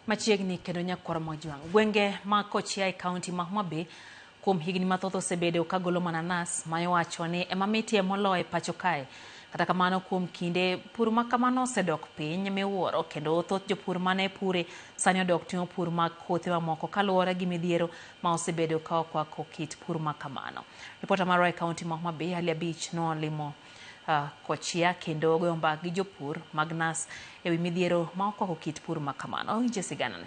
Machiegni kendo nyakwar Mojwang'. Gwenge ma Kochia e kaunti ma Homa Bay kuom higni mathoth osebedo ka golo mananas ma iwacho ni ema mitie moloyo e pacho kae. Kata kamano kuom kinde pur ma kamano osedok piny miwuoro kendo thoth jopur mane pure sani odok timo pur mag kothe mamoko kaluwore gi midhiero ma osebedo ka okwako kit pur ma kamano. Ripota marwa e kaunti ma Homa Bay Ali Abich nolimo Kochia kendo goyo mbaka gi jopur mag nas e wi midhiero ma okwako kit pur ma kamano. Winje siganani.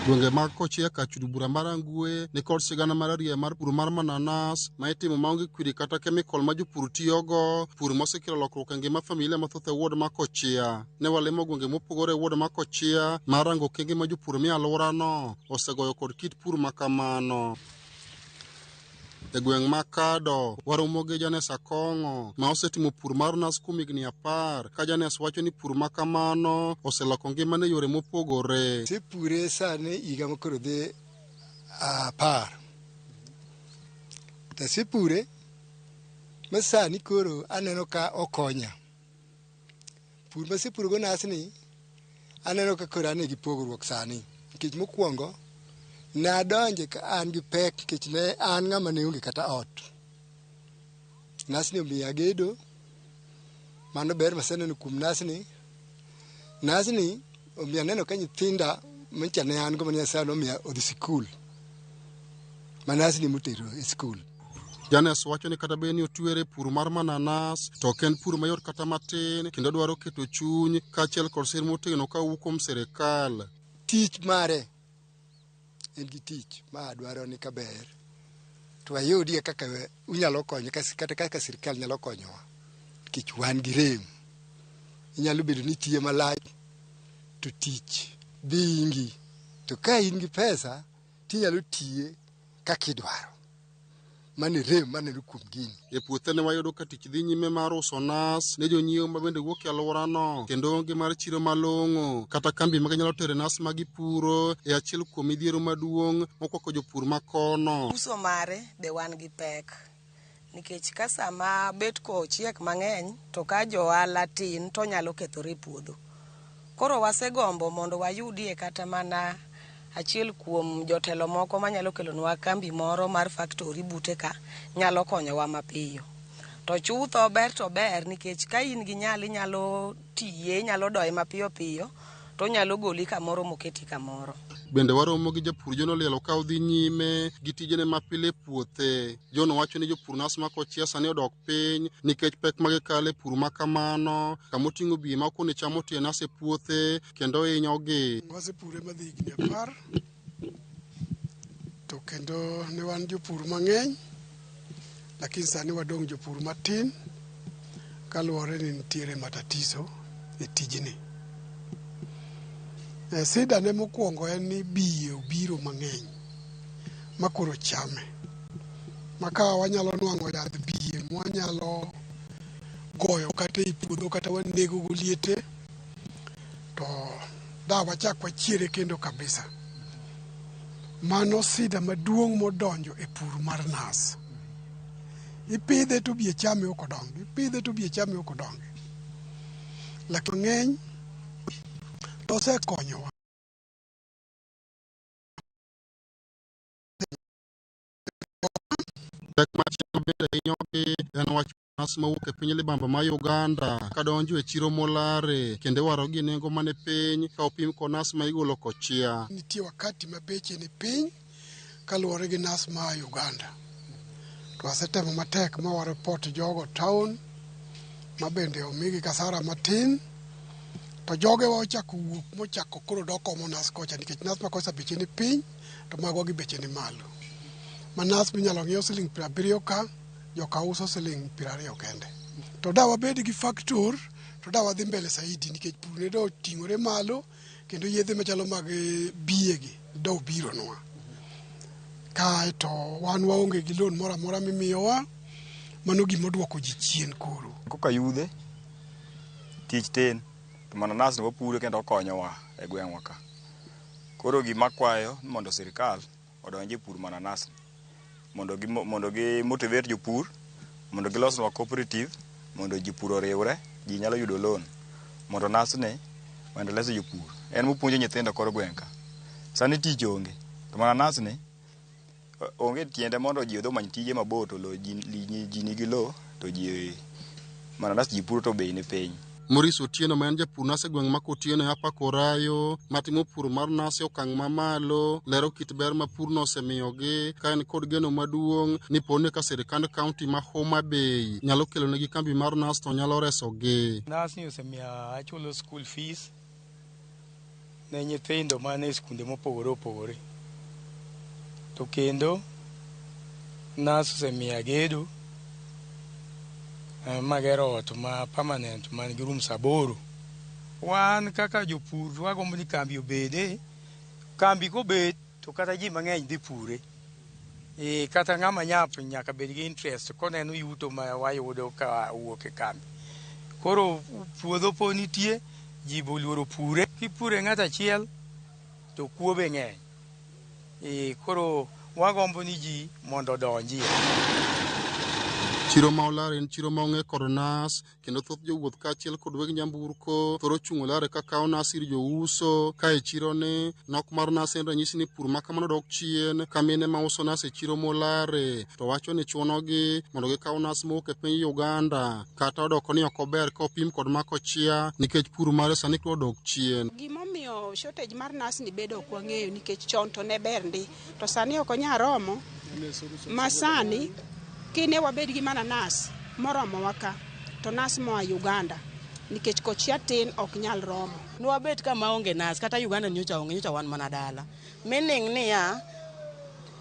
Gwenge mag Kochia kachud bura mar Angwe ni kod sigana mararieya mar pur mar mananas ma itimo maonge kwiri kata kemikol ma jopur tiyogo, pur mosekelo lokruok e ngima familia mathoth e ward ma Kochia. Ne walimo gwenge mopogore e ward ma Kochia mar rango okenge ma jopur mie alworano osegoyo kod kit pur ma kamano. E gweng' ma Kado, waromo gi Janes Akong'o ma osetimo pur mar nas kuom higni 10 ka Janes wacho ni pur ma kamano oseloko ngimane e yore mopogore. Asepure sani higa ma koro dhi 10. To asepure ma sani koro aneno ka okonya. Pur masepuro go nasni aneno ka koro an gi pogruok sani. Nikech mokwongo nadonje ka an gi pek nikech ne an ng'ama ne onge kata ot. Nasni omiyo agedo, mano ber maseneno kuom nasni. Nasni omiyo aneno ka nyithinda manyicha ne an go mane Nyasaye nomiya odhi sikul. Ma nasni motero e sikul. Janes wacho ni kata bed ni otwere pur mar mananas to ok en pur mayot kata matin kendo dwaro keto chuny kaachiel kod sir motegno ka owuok kuom sirikal. Tich mare en gi tich ma dwaro ni kaber to wayudie kaka unyalo konyo kata kaka sirikal nyalo konyowa nikech wan gi rem. Inyalo bedo ni itiyo malach to tich dhi ingi to ka in gi pesa tinyalo tiye kaka idwaro. Mano e rem maneno kuom gini. E puothe ne wayudo ka tich dhi nyime mar uso nas ne jonyiewo ma bende wuok e alworano kendo onge mar chiro malong'o kata kambi ma ginyalo tere nas ma gipuro e achiel kuom midhiero maduong' mokwako jopur ma kono. Uso mare be wan gi pek nikech ka sama bet kochiek mang'eny to ka johala tin to onyalo kethore e puodho. Koro wasegombo mondo wayudie kata mana achiel kuom jotelo moko manyalo kelonwa kambi moro mar factory bute ka nyalo konyowa mapiyo. To chutho ber to ber nikech ka in gi nyalo inyalo tiye, inyalo doye mapiyo piyo to onyalo goli kamoro moketi kamoro. Bende waromo gi japur John Olielo ka odhi nyime gi tijene mapile e puothe. John wacho ni jopur nas ma Kochia sani odok piny nikech pek ma gikale e pur ma kamano, kama oting'o biye ma okone chamo tie nas e puothe kendo hinyogi. Wasepure madhi higni 10 to kendo ne wan jopur mang'eny, lakini sani wadong' jopur matin kaluwore ni nitiere matatizo e tijni. Sida ne mokwongo en ni biye obiro mang'eny ma koro chame. Ma ka wanyalo nwang'o yadh biye mwanyalo goyo kata ei puodho kata wanego go liete to da wachak wachiere kendo kabisa. Mano sida maduong' modonjo e pur mar nas. Ipidhe to biye chame ok odongi, ipidhe to biye chame ok odongi. Lakini ng'eny to osekonyowa. Pek machielo bende hinyogi en wach nas mawuok e piny libamba ma Uganda kadonjo e chiro molare kendo iwarogi e nengo mane piny ka opim kod nas ma igolo Kochia. Nitie wakati ma beche ni piny kaluwore gi nas ma Uganda. To wasetemo matek ma wareport jogo town ma bende omigi kasara matin to jogewa ochako wuok mochako koro dok omo nas kocha nikech nas ma kocha beche ni piny to magwa gi beche ni malo. Ma nas minyalo ng'iew siling 70 ka joka uso siling 20 kende. To da wabed gi factor to da wadhi mbele saidi nikech pur ne do oting'ore malo kendo yedhe machalo mag biye gi do obironwa. Kae to wan waonge gi loan moro amora mimiyowa, mano gima oduoko ji chien koro. Koka yudhe tich tin to mananas ni wapuro kendo okonyowa e gweng'wa ka. Koro gima akwayo ni mondo sirikal odonj e pur mananas mondo gi motivate jopur mondo gilosnwa cooperative mondo jopur oriwre, ji nyalo yudo loan mondo nas ni oendeleze jopur. En mopuonjo nyithindo kor gweng' ka. Sani tich onge to mananas ni onge tiende mondo ji odhi omany tije mabor to lo ji nigi lo to ji mananas ji puro to bei ni piny. Maurice Otieno ma en japur nas e gweng' ma Kotieno e Upper Korayo matimo pur mar nas e okang' mamalo lero kit ber ma purno osemiyogi ka en kod geno maduong' ni poni ka sirikand kaunti ma Homa Bay nyalo kelonegi kambi mar nas to nyalo resogi. Nas ni osemiyo achulo school fees ne nyithindo man e skunde mopogore opogore. To kendo nas osemiyo agedo magero ot ma permanent man gi rooms 8. Wan kaka jopur wagombo ni kambi obede. Kambi kobet to kata ji mang'eny dhi pure. Kata ng'ama nyap nyaka bed gi interest koneno yuto ma wayudo ka wuok e kambi. Koro puodho po nitie, ji be oluoro pure. Kipure ng'ato achiel to kuo be ng'eny. Koro wagombo ni ji mondo odonjie. Chiro ma Olare en chiro ma ong'e kod nas kendo thoth jowuoth kaachiel kod weg nyamburko thoro chung' Olare ka kawo nas ir jouso. Ka e chiro ni nok mar nas en ranyisi ni pur ma kamano dok chien ka mine ma uso nas e chiro molare to wacho ni chunogi mondo gikaw nas mowuok e piny Uganda kata odoko ni ok ober ka opim kod ma Kochia nikech pur mare sani koro odok chien. Gimomiyo shortage mar nas ni bedo ok wang'eyo nikech chon to ne ber ndi to sani ok onyal romo ma sani kine wabed gi mananas moromowa ka to nas moa Uganda nikech Kochia tin ok nyal romo. Nwabet kama onge nas kata Uganda nyocha onge, nyocha wan mana dala. Meaning niya,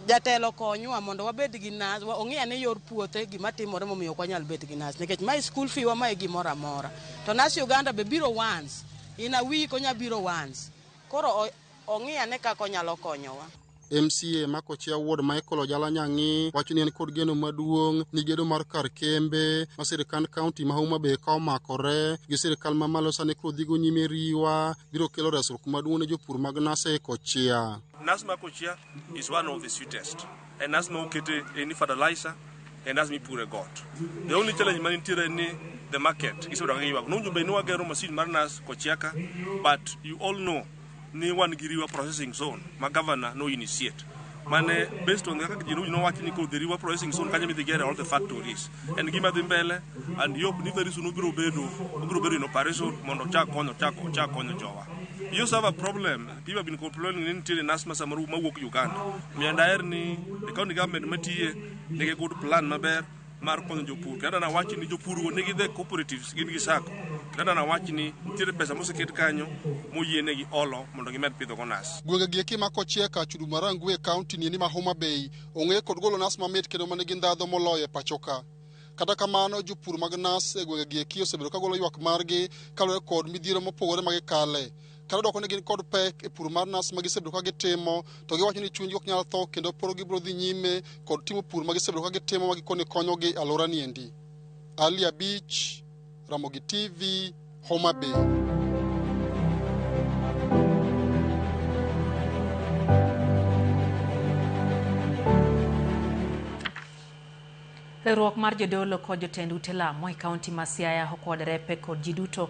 jatelo konywa mondo wabed gi nas, ong'i ane yor puothe gima timore momiyo ok wanyal bet gi nas nikech mae school fee wa mae gimoro amora. To nas Uganda be biro once, in a week onya biro once. Koro ong'i ane kaka onyalo konyowa. MCA ma Kochia Ward Michael Ojala Nyang'i wacho ni en kod geno maduong' ni gedo mar kar kembe ma sirikand kaunti ma Homa Bay ka omakore gi sirikal mamalo sani koro dhigo nyime riwa biro kelo resruok maduong' ne jopur mag nas e Kochia. Nas ma Kochia is one of the sweetest. En nas ma okete any fertilizer, en nas mipure got. The only challenge manitiere ni the market. Gisebedo ka giywak. Nowinjo bed ni wagero masin mar nas Kochia ka, but you all know ni wan gi Riwa processing zone ma governor no initiate. Mane based on kaka ji nowacho ni the Riwa processing zone kanyo midhi gere all the factories. En gima dhi mbele and hope ni very soon obiro bedo in operation mondo ochak konyo jowa. You also have a problem. People have been complaining ni nitiere nas ma samoro mawuok Uganda. Omiyo daher ni the county government matiye nigi good plan maber mar konyo jopur. Kendo nawach ni jopur go nigi the cooperatives gin gi sacco. Kendo nawach ni nitiere pesa moseket kanyo moyienegi olo mondo gimed pidho go nas. Gwenge gi eki ma Kochia ka Chudu Marangwe e kaunti ni ma Homa Bay ong'e kod golo nas mamit kendo manigi ndhadho moloyo e pacho ka. Kata kamano jopur mag nas e gwenge gi eki osebedo ka golo ywak margi kaluwore kod midhiero mopogore ma gikale. Kata odoko ni gin kod pek e pur mar nas ma gisebedo ka gitimo to giwacho ni chunygi ok nyal tho kendo poro gibiro dhi nyime kod timo pur ma gisebedo ka gitimo ma gikone konyogi e alwora ni endi. Ali Abich, Ramogi TV, Homa Bay. Riwruok mar jodolo kod jotend ute lamo e kaunti ma Siaya okwo derepe kod ji duto